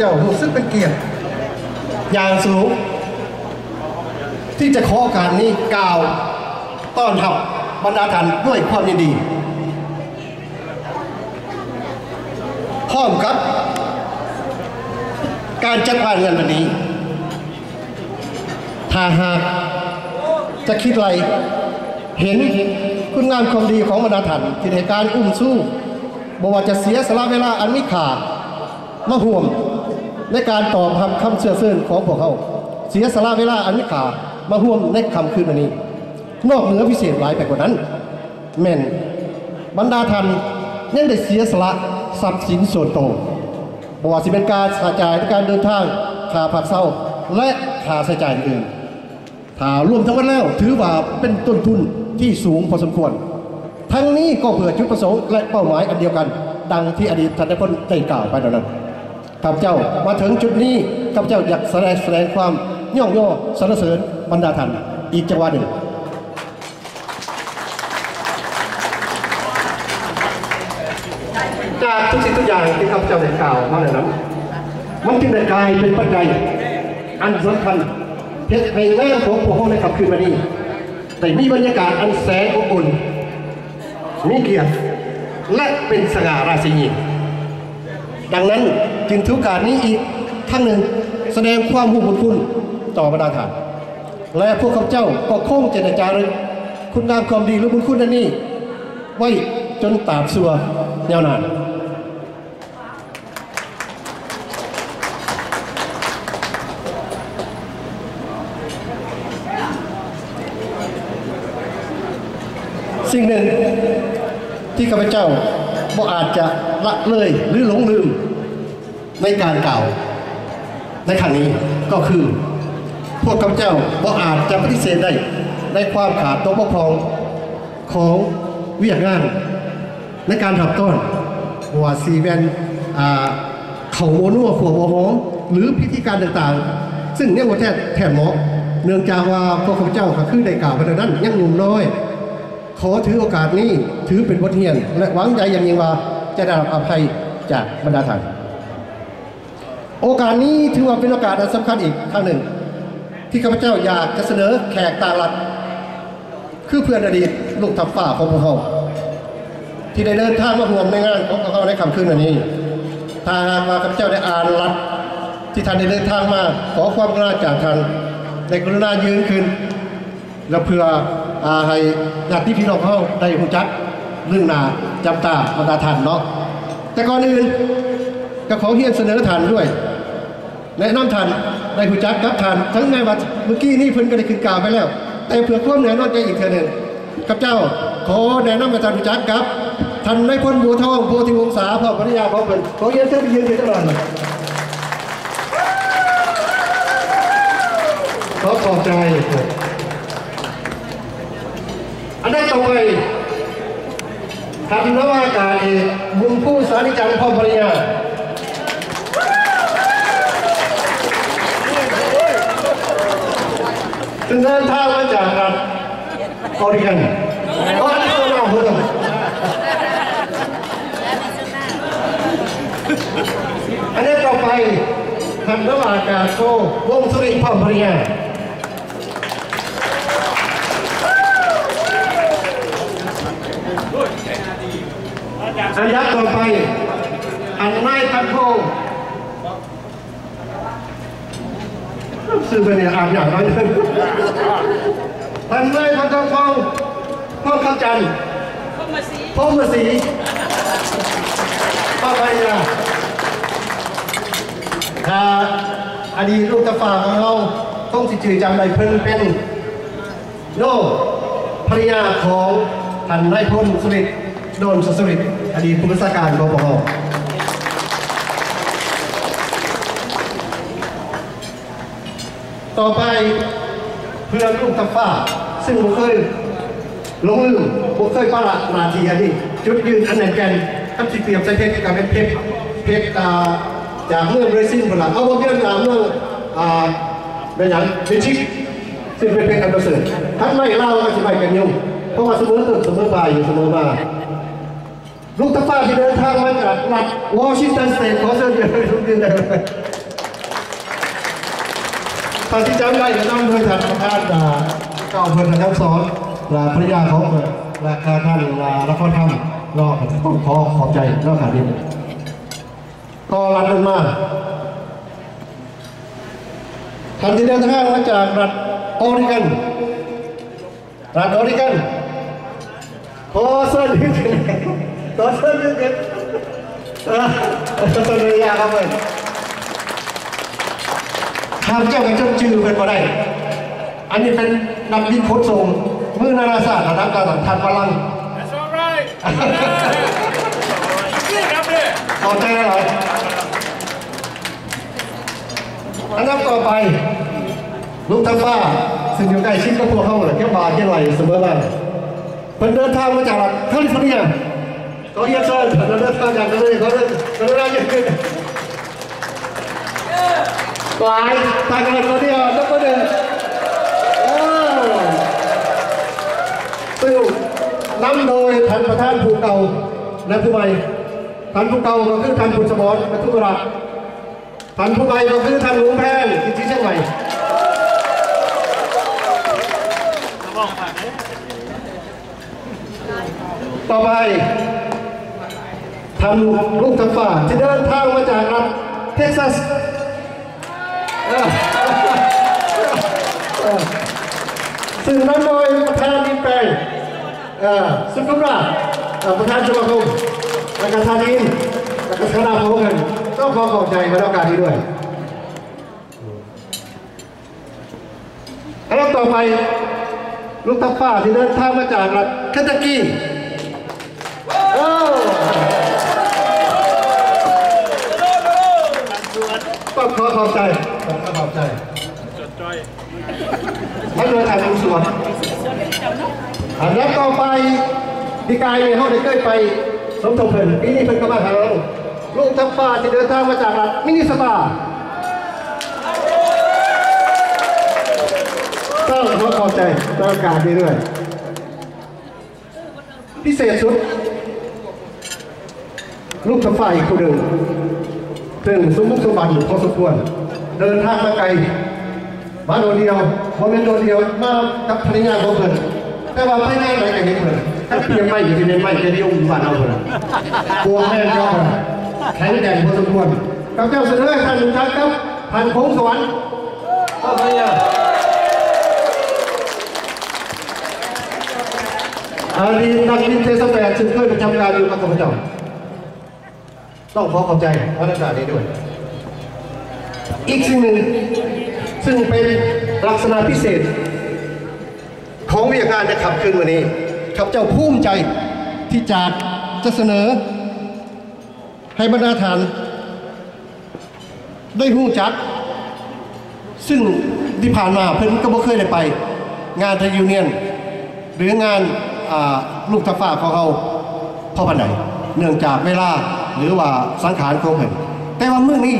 ເຈົ້າຮູ້ສຶກເປັນກຽດຢ່າງສູງ ທີ່ຈະຂໍໂອກາດນີ້ກ່າວຕ້ອນຮັບບັນດາທ່ານດ້ວຍຄວາມຍິນດີ ພ້ອມກັບການຈັດວາງງານວັນນີ້. ຖ້າຫາກຈະຄິດໄລ່ເຫັນຄຸນງາມຄວາມດີຂອງບັນດາທ່ານທີ່ໃຫ້ການອຸ້ມຊູ, ບໍ່ວ່າຈະເສຍສະຫຼະເວລາອັນມີຄ່າມາຮ່ວມໃນການຕອບຮັບຄຳເຊື້ອເຊີນຂອງພວກເຮົາ, ເສຍສະຫຼະເວລາອັນມີຄ່າມາຮ່ວມໃນຄ່ຳຄືນວັນນີ້, ນອກເໜືອພິເສດຫຼາຍໄປກວ່ານັ້ນ ແມ່ນບັນດາທ່ານຍັງໄດ້ເສຍສະຫຼະຊັບສິນສ່ວນໂຕ, ບໍ່ວ່າຊິເປັນຄ່າໃຊ້ຈ່າຍໃນການເດີນທາງ, ຄ່າພັກເຊົາ ແລະ ຄ່າໃຊ້ຈ່າຍອື່ນໆ. ຖ້າລວມທັງໝົດແລ້ວ ຖືວ່າເປັນຕົ້ນທຶນທີ່ສູງພໍສົມຄວນ. ທັງນີ້ກໍເພື່ອຈຸດປະສົງ ແລະ ເປົ້າໝາຍອັນດຽວກັນ, ດັ່ງທີ່ອະດີດທ່ານນາຍພົນໄດ້ກ່າວໄປແລ້ວນັ້ນ. ຂ້າພະເຈົ້າມາເຖິງຈຸດນີ້, ຂ້າພະເຈົ້າຢາກສະແດງ, ສະແດງຄວາມຍ້ອງຍໍສັນລະເສີນບັນດາທ່ານອີກຈັກຫວາໜຶ່ງ. ຈາກທຸກສິ່ງທຸກຢ່າງທີ່ຂ້າພະເຈົ້າໄດ້ກ່າວມາແລ້ວນັ້ນ, ມັນຈຶ່ງໄດ້ກາຍເປັນປັດໄຈອັນສຳຄັນ ເຮັດໃຫ້ງານຂອງພວກເຮົາໃນຄ່ຳຄືນວັນນີ້ ໄດ້ມີບັນຍາກາດອັນແສນອົບອຸ່ນ, ມີກຽດ ແລະ ເປັນສະຫງ່າລາຊີ. ດັ່ງນັ້ນຈຶ່ງຖືໂອກາດນີ້ອີກຄັ້ງໜຶ່ງ ສະແດງຄວາມຮູ້ບຸນຄຸນຕໍ່ບັນດາທ່ານ ແລະ ພວກຂ້າພະເຈົ້າກໍຄົງຈະໄດ້ຈາລຶກຄຸນງາມຄວາມດີ ຫຼື ບຸນຄຸນອັນນີ້ໄວ້ຈົນຕາບຊົ່ວຍາວນານ. ສິ່ງໜຶ່ງທີ່ຂ້າພະເຈົ້າບໍ່ອາດຈະລະເລີຍ ຫຼື ຫຼົງລືມໃນການກ່າວໃນຄັ້ງນີ້ ກໍຄື ພວກຂ້າພະເຈົ້າບໍ່ອາດຈະປະຕິເສດໄດ້ໃນຄວາມຂາດຕົກບົກຜ່ອງຂອງວຽກງານ ໃນການຮັບຕ້ອນ ບໍ່ວ່າຊິແມ່ນ ອ່າ ເຂົ້າຫົວນົວຂົ້ວຫົວຫອມ ຫຼື ພິທີການຕ່າງໆ ຊຶ່ງຍັງບໍ່ແທ້ ແທ້ເໝາະ, ເນື່ອງຈາກວ່າພວກຂ້າພະເຈົ້າກໍຄືໄດ້ກ່າວໄປແລ້ວນັ້ນ ຍັງໜຸ່ມນ້ອຍ. ຂໍຖືໂອກາດນີ້ຖືເປັນບົດຮຽນ ແລະ ຫວັງໃຈຢ່າງຍິ່ງວ່າຈະໄດ້ຮັບອະໄພຈາກບັນດາທ່ານ. ໂອກາດນີ້ຖືວ່າເປັນໂອກາດອັນສຳຄັນອີກຄັ້ງໜຶ່ງ ທີ່ຂ້າພະເຈົ້າຢາກຈະສະເໜີແຂກຕ່າງລັດ ຄືເພື່ອນອະດີດລູກທັບຟ້າຂອງພວກເຮົາ ທີ່ໄດ້ເດີນທາງມາຮ່ວມໃນງານຂອງພວກເຮົາໃນຄ່ຳຄືນວັນນີ້. ຖ້າຫາກວ່າຂ້າພະເຈົ້າໄດ້ອ່ານລັດທີ່ທ່ານໄດ້ເດີນທາງມາ ຂໍຄວາມກະລຸນາຈາກທ່ານ ໄດ້ກະລຸນາຢືນຂຶ້ນ ແລະ ເພື່ອ ອາ ໃຫ້ຍາດຕິພີ່ນ້ອງເຮົາໄດ້ຮູ້ຈັກເບິ່ງໜ້າຈຳຕາບັນດາທ່ານເນາະ. ແຕ່ກ່ອນອື່ນກໍຂໍຮຽນສະເໜີທ່ານດ້ວຍ ແນະນຳທ່ານໄດ້ຮູ້ຈັກກັບທ່ານ, ເຖິງແມ່ນວ່າມື້ກີ້ນີ້ເພິ່ນກໍໄດ້ຂຶ້ນກ່າວໄປແລ້ວ, ແຕ່ເພື່ອຄວາມແນ່ນອນໃຈອີກເທື່ອໜຶ່ງ, ຂ້າພະເຈົ້າຂໍແນະນຳໃຫ້ທ່ານຮູ້ຈັກກັບທ່ານນາຍພົນ ບົວທອງ ໂພທິວົງສາ ພ້ອມພັນລະຍາຂອງເພິ່ນ. ຂໍຮຽນເຊີນໄປຢືນຢູ່ຕະຫຼອດ. ຂໍຂອບໃຈ. ອັນດັບຕໍ່ໄປ ທ່ານນາວາອາກາດເອກ ບຸນພູ ສາລີຈັນ ພ້ອມພັນລະຍາ ເຊິ່ງເດີນທາງມາຈາກລັດອອຣິກອນ ອອຣິໂຊນາພຸ້ນ. ອັນດັບຕໍ່ໄປ ທ່ານນາວາອາກາດໂທ ວົງສຸລິ ພ້ອມພັນລະຍາ. ອັນດັບຕໍ່ໄປ ທ່ານນາຍພັນໂທ ຊື່ເພິ່ນນີ້ອ່ານຍາກໜ້ອຍໜຶ່ງ ທ່ານນາຍພັນໂທ ທອງ ທອງຄຳຈັນ ພົມມະສີ ພົມມະສີ ປ້າໄພຍາ ຖ້າອະດີດລູກຕາຟ້າຂອງເຮົາຄົງຊິຈື່ຈຳໄດ້ ເພິ່ນເປັນໂນ ພັນລະຍາຂອງທ່ານນາຍພົນ ສຸລິດ ໂດນສຸລິດ ອະດີດຜູ້ບັນຊາການ ປປຮ. ຕໍ່ໄປ ເພື່ອນລູກທັບຟ້າ ຊຶ່ງບໍ່ເຄີຍຫຼົງລືມ ບໍ່ເຄີຍປະລະໜ້າທີ່ອັນນີ້ ຈຸດຢືນອັນແໜ້ນແກ່ນ. ຄັນຊິປຽບໃສ່ເພັດກໍແມ່ນເພັດ ເພັດ ອ່າ ຈາກເມືອງເບຣຊິນພຸ້ນລະ ເອົາ ບໍ່ແມ່ນ ອ່າ ເມືອງ ອ່າ ແມ່ນຫຍັງ ເບລຈິກ ຊຶ່ງເປັນເພັດອັນປະເສີດ. ຄັນໄມ້ລາວກໍຊິໄມ້ກັນຍຸງ ເພາະວ່າສະເໝີຕົ້ນສະເໝີປາຍຢູ່ສະເໝີມາ. ລູກທັບຟ້າທີ່ເດີນທາງມາຈາກລັດວໍຊິງຕັນສະເຕດ ຂໍເຊີນຢືນ ຢືນໄດ້ເລີຍ. ເທົ່າທີ່ຈຳໄດ້ກໍນຳໂດຍທ່ານປະທານ ອ່າ ເຈົ້າເພິ່ນນະຄຳສອນ ແລະ ພັນລະຍາຂອງເພິ່ນ ແລະ ກະທ່ານ ອ່າ ນະຄອນທຳເນາະ ຕ້ອງຂໍຂອບໃຈເນາະ ທ່ານນີ້. ຕໍ່ລັດນັ້ນມາ ທ່ານທີ່ເດີນທາງມາຈາກລັດອອຣິກອນ ລັດອອຣິກອນ ຂໍເຊີນ ຂໍເຊີນ ເອີ ຂໍເຊີນ ເຊີນ ເຊີນ ຂ້າພະເຈົ້າກໍຈົດຊື່ເພິ່ນບໍ່ໄດ້. ອັນນີ້ເປັນນັກບິນຂົນສົ່ງມືນານາຊາດລະດັບດາວດັງ ທ່ານ ວະລັງ. ຂອບໃຈຫຼາຍ. ອັນດັບຕໍ່ໄປ ລູກທັບຟ້າ ຊຶ່ງຢູ່ໃກ້ຊິດກັບພວກເຮົາແຫຼະ ແຄມບາ ຄຽນໄວສະເໝີມາ ເພິ່ນເດີນທາງມາຈາກລັດຄາລິຟໍເນຍ. ຂໍຮຽນເຊີນ ເພິ່ນເດີນທາງຈາກຄາລິຟໍເນຍ ຂໍເຊີນ ເຊີນ ເຊີນ ຫຼາຍ ທ່ານຄາລິຟໍເນຍ ນັບເບີໜຶ່ງ ເອີ ຊຶ່ງນຳໂດຍທ່ານປະທານຜູ້ເກົ່າ ແລະ ຜູ້ໃໝ່. ທ່ານຜູ້ເກົ່າກໍຄືທ່ານ ບຸດສະໝອນ ກະທຸກະລະ. ທ່ານຜູ້ໃໝ່ກໍຄືທ່ານ ຫຼວງແພງ ກິດຕິຊຽງໃໝ່. ຕໍ່ໄປ ທ່ານ ລຸງທັບຟ້າ ທີ່ເດີນທາງມາຈາກລັດເທັກຊັສ ເອີ ເອີ ຊຶ່ງນຳໂດຍປະທານອິນແປງ ເອີ ສຸຂຸມລາດ ເອີ ປະທານສະມາຄົມ ແລະກະທ່ານອິນ ແລະກະຄະນະຂອງເພິ່ນ ຕ້ອງຂໍຂອບໃຈໃນໂອກາດນີ້ດ້ວຍ. ອັນດັບຕໍ່ໄປ ລູກທັບຟ້າທີ່ເດີນທາງມາຈາກລັດເຄນທັກກີ ເອີ ຕ້ອງຂໍຂອບໃຈ ຕ້ອງຂໍຂອບໃຈ ມາໂດຍທ່ານຜູ້ສວນ. ອັນດັບຕໍ່ໄປ ປີກາຍນີ້ເຮົາໄດ້ເຄີຍໄປສົມທົບເພິ່ນ ປີນີ້ເພິ່ນກໍມາຫາເຮົາ ລຸງທັບຟ້າທີ່ເດີນທາງມາຈາກລັດມິນນິໂຊຕາ ຕ້ອງຂໍຂອບໃຈໃນໂອກາດນີ້ດ້ວຍ. ພິເສດສຸດ ລູກທັບຟ້າອີກຜູ້ໜຶ່ງ ເຊິ່ງສົມບຸກສົມບັນພໍສົມຄວນ ເດີນທາງມາໄກ ມາໂດດດຽວ ບໍ່ແມ່ນໂດດດຽວ ມາກັບພັນລະຍາຂອງເພິ່ນ ແຕ່ວ່າໄປງານໃດກໍເຫັນເພິ່ນ ຄັນປຽບໄມ້ກໍຊິແມ່ນໄມ້ກະດິ້ວບ້ານເຮົາພຸ້ນ ບວກແມ່ນເຈົ້າ ແຂງແກ່ງພໍສົມຄວນ. ຂ້າພະເຈົ້າສະເໜີໃຫ້ທ່ານຮູ້ຈັກກັບ ທ່ານ ພົງສະຫວັນ ເຈົ້າພະຍາ ອະດີດນັກບິນເຈສາແປດ ຊຶ່ງເຄີຍປະຈຳການຢູ່ກັບຂ້າພະເຈົ້າ ຕ້ອງຂໍຂອບໃຈບັນຍາກາດນີ້ດ້ວຍ. ອີກສິ່ງໜຶ່ງ ຊຶ່ງເປັນລັກສະນະພິເສດຂອງວຽກງານໃນຄ່ຳຄືນມື້ນີ້ ຂ້າພະເຈົ້າພູມໃຈທີ່ຈະ ຈະສະເໜີ ໃຫ້ບັນດາທ່ານໄດ້ຮູ້ຈັກ ຊຶ່ງທີ່ຜ່ານມາເພິ່ນກໍບໍ່ເຄີຍໄດ້ໄປງານ reunion ຫຼືງານ ອ່າ ລຸງທັບຟ້າຂອງເຮົາພໍປານໃດ ເນື່ອງຈາກເວລາ ຫຼືວ່າສັງຂານຂອງເພິ່ນ. ແຕ່ວ່າມື້ນີ້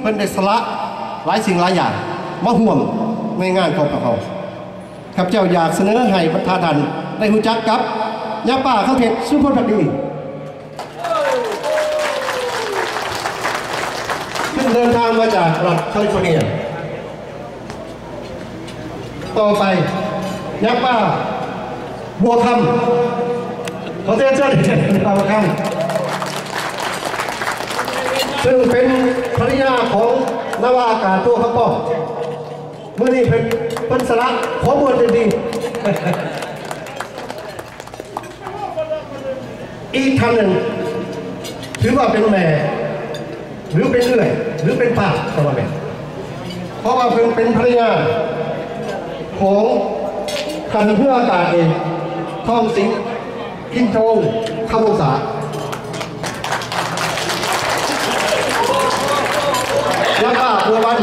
ເພິ່ນໄດ້ສະຫຼະຫຼາຍສິ່ງຫຼາຍຢ່າງມາຮ່ວມໃນງານຂອງພວກເຮົາ. ຂ້າພະເຈົ້າຢາກສະເໜີໃຫ້ບັນດາທ່ານໄດ້ຮູ້ຈັກກັບ ຍາປ້າ ຄຳເພັດ ສຸພົນພັກດີ ຊຶ່ງເດີນທາງມາຈາກລັດຄາລິຟໍເນຍ. ຕໍ່ໄປ ຍາປ້າ ບົວຄຳ ຂໍເຊີນເຊີນ ຍາປ້າ ບົວຄຳ ຊຶ່ງເປັນພັນລະຍາຂອງນາວາອາກາດໂທ ຄຳປ້ອງ. ມື້ນີ້ເພິ່ນ ເພິ່ນສະຫຼະ ຂໍບວດເປັນພິທີ. ອີກທ່ານໜຶ່ງ ຖືວ່າເປັນແມ່ ຫຼືເປັນເອື້ອຍ ຫຼືເປັນປ້າກໍວ່າແມ່ນ ເພາະວ່າເພິ່ນເປັນພັນລະຍາຂອງທ່ານເຮືອອາກາດເອກ ທອງສິງ ອິນທະວົງ ຄຳວົງສາ. ແລະ ປ້າ ບົວວັນ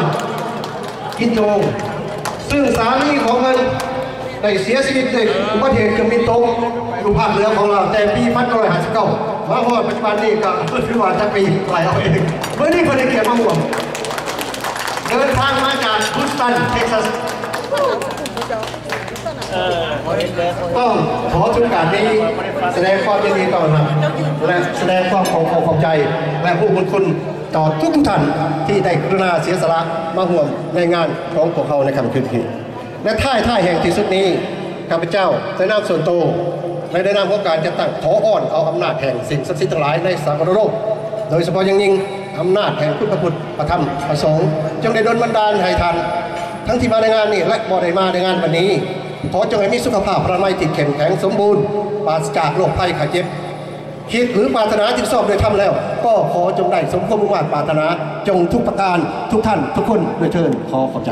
ອິນທະວົງ ຊຶ່ງສາມີຂອງເພິ່ນໄດ້ເສຍຊີວິດໃນອຸບັດຕິເຫດເຄື່ອງບິນຕົກຢູ່ພາກເໜືອຂອງລາວ ແຕ່ປີພັນເກົ້າຮ້ອຍຫ້າສິບເກົ້າ ມາຮອດປັດຈຸບັນນີ້ກໍຖືວ່າຈັກປີ ຫຼາຍເອົາເອງ. ມື້ນີ້ເພິ່ນໃຫ້ກຽດມາຮ່ວມເດີນທາງມາຈາກ Houston Texas. ຕ້ອງ ຂໍຖືໂອກາດນີ້ສະແດງຄວາມຍິນດີຕ້ອນຮັບ ແລະ ສະແດງຄວາມຂອບອົກຂອບໃຈ ແລະ ຮູ້ບຸນຄຸນຕໍ່ທຸກໆທ່ານທີ່ໄດ້ກະລຸນາເສຍສະຫຼະມາຮ່ວມໃນງານຂອງພວກເຮົາໃນຄ່ຳຄືນນີ້. ແລະ ທ້າຍໆແຫ່ງທີ່ສຸດນີ້ ຂ້າພະເຈົ້າໃນນາມສ່ວນໂຕ ແລະ ໃນນາມຂອງການຈັດຕັ້ງ ຂໍອ້ອນເອົາອຳນາດແຫ່ງສິ່ງສັກສິດທັງຫຼາຍໃນສາກົນໂລກ ໂດຍສະເພາະຢ່າງຍິ່ງອຳນາດແຫ່ງຄຸນພະພຸດ ພະທຳ ພະສົງ ຈົ່ງໄດ້ດົນບັນດານໃຫ້ທ່ານ ທັງທີ່ມາໃນງານນີ້ ແລະ ບໍ່ໄດ້ມາໃນງານວັນນີ້ ຂໍຈົ່ງໃຫ້ມີສຸຂະພາບພະລານາໄມທີ່ເຂັ້ມແຂງສົມບູນ ປາສະຈາກໂລກໄພໄຂ້ເຈັບ. ຄິດ ຫຼື ປາດຖະໜາທີ່ຊອບດ້ວຍທຳແລ້ວ ກໍຂໍຈົ່ງໄດ້ສົມຄວາມມຸ່ງມາດປາດຖະໜາ ຈົ່ງທຸກປະການ ທຸກທ່ານ ທຸກຄົນດ້ວຍເທີ້ນ. ຂໍຂອບໃຈ.